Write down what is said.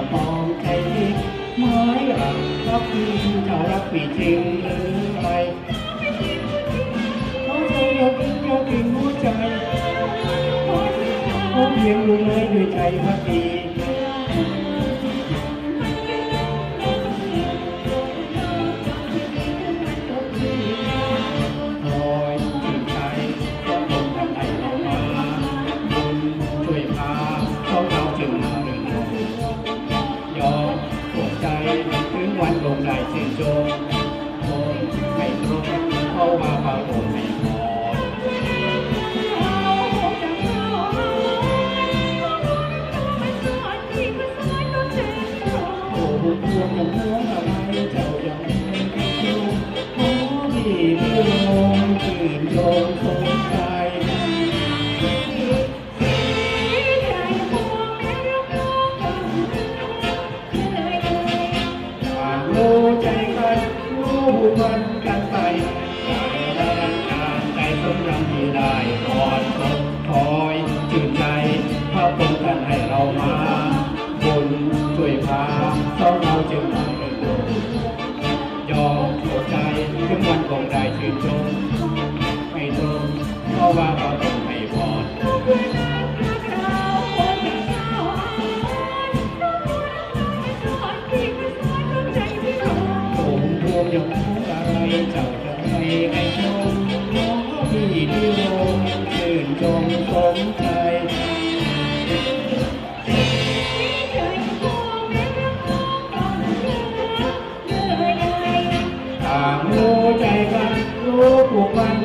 ຂອງໃຈທີ່ໝາຍລັກ ຮັກທີ່ເຈົ້າຮັກພີ່ຈິງຫຼືອ້າຍ ຂໍເຈົ້າຢ່າຖິ້ມເຈົ້າຕີງຫົວໃຈ ຂໍພຽງລູກເອີຍດ້ວຍໃຈພັກດີ. ໂອ້ຍ ຊື່ນໃຈ ຂອບຄຸນທ່ານໄດ້ເຂົ້າມາ ບຸນຊ່ວຍພາ ເຮົາເຈົ້າຈຶ່ງມາເລື່ອຍໆ ຍອມຫົວໃຈ ເຖິງວັນລົງໄດ້ຊື່ນຊົມ ຄົງໄມ່ຄົບ ເພາະວ່າພະອົງໃຫ້ພອນ. ໂອ້ ພວງຢ່າພວງອາໄລ ເຈົ້າຢ່າ ຂໍທີ່ເດີນລົງຊື່ນຊົມສົມໃຈ ຫາກຮູ້ໃຈກັນ ຮູ້ຜູ້ພັນກັນໄປ ໃຈສົມດັ່ງທີ່ໄດ້ກອດສົມ ຄອຍຊື່ນໃຈ ພະອົງທ່ານໃຫ້ເຮົາມາ ບຸນຊ່ວຍພາ ສອງເຮົາຈຶ່ງມາເລີຍ ຍອມຫົວໃຈ ເຖິງວັນຄົງໄດ້ຊື່ນຊົມ ໃຫ້ຊົມ ເພາະວ່າພະອົງໃຫ້ພອນ. ຜົມພວງຢາກຮູ້ອາໄລ ເຈົ້າຈະໃຫ້ໃຫ້ຊົມ ຂໍທີ່ດີລົງຊື່ນຊົມສົມໃຈ. ຕ່າງຮູ້ໃຈກັນ ຮູ້ຜູກພັນ